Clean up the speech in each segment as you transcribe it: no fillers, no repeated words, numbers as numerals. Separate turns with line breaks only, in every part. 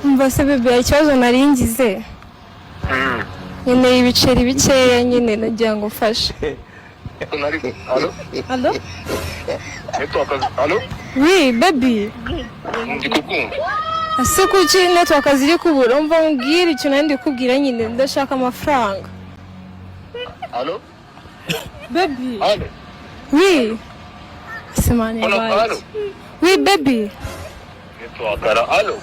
Umva se bébé, hari ikibazo nari ngize. Nkeneye ibiceri bikeya nyine, nagira ngo mfashe.
Nari, allo?
Allo?
Network, allo?
Oui, baby.
Ndi kukumva.
Ese kuki network ziri kubura? Umva nkubwire icyo nari ndi kukubwira nyine, ndashaka amafaranga.
Allo?
Baby.
Allo?
Oui. Simani
Allo?
yabaye.
Allo?
Oui, baby.
Network, allo?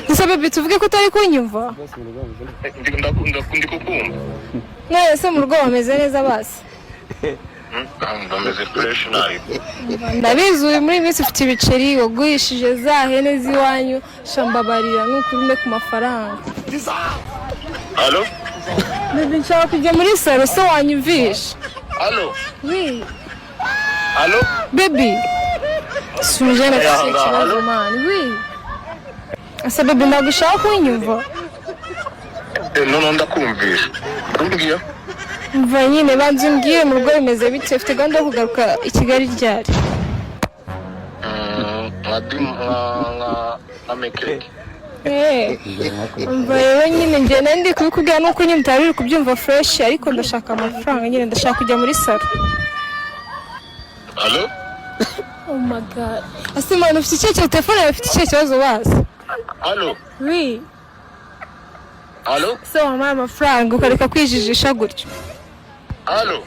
Ese baby, tuvuge ko utari kunyumva?
Ndi kukumva.
None se mu rugo bameze neza basi?
Bameze fresh nayo.
Ndabizi, uyu muri iyi minsi ufite ibiceri, wagurishije za hene z'iwanyu. Shambabarira nukuri umpe ku mafaranga.
Allo?
Baby, nshaka kujya muri salon, se wanyumvisha?
Allo?
Oui.
Allo?
Baby, suje nafite
Aya,
ikibazo.
Allo?
Man, oui. Ese baby, ntabwo ushaka kunyumva?
No, ndakumvisha. Ndubwiye.
Mva nyine, banza umbwire, mu rugo bimeze bite? Ufite gahunda yo kugaruka i Kigali ryari?
Nka mercredi.
Umva rero nyine, njye nari ndi kubikubwira nuko nyine utari uri kubyumva fresh, ariko ndashaka amafaranga nyine, ndashaka kujya muri salon.
Allo?
Oh my God! Ese man, ufite ikihe kibazo? Telefone yawe ifite ikihe kibazo bazi?
Allo?
Oui.
Allo?
Se wampaye amafaranga ukareka kwijijisha gutyo?
Allo?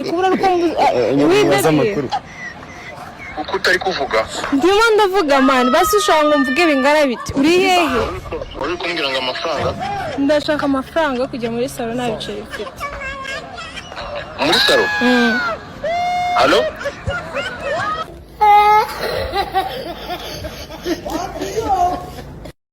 Kubura uko. Oui, baby.
Uko utari kuvuga?
Ndimo ndavuga man, basi ushobora ngo mvuge bingana bite? Uri hehe?
Uri kumbwira ngo amafaranga?
Ndashaka amafaranga yo kujya muri salon, nta biceri mfite.
Muri salon?
Mm.
Allo?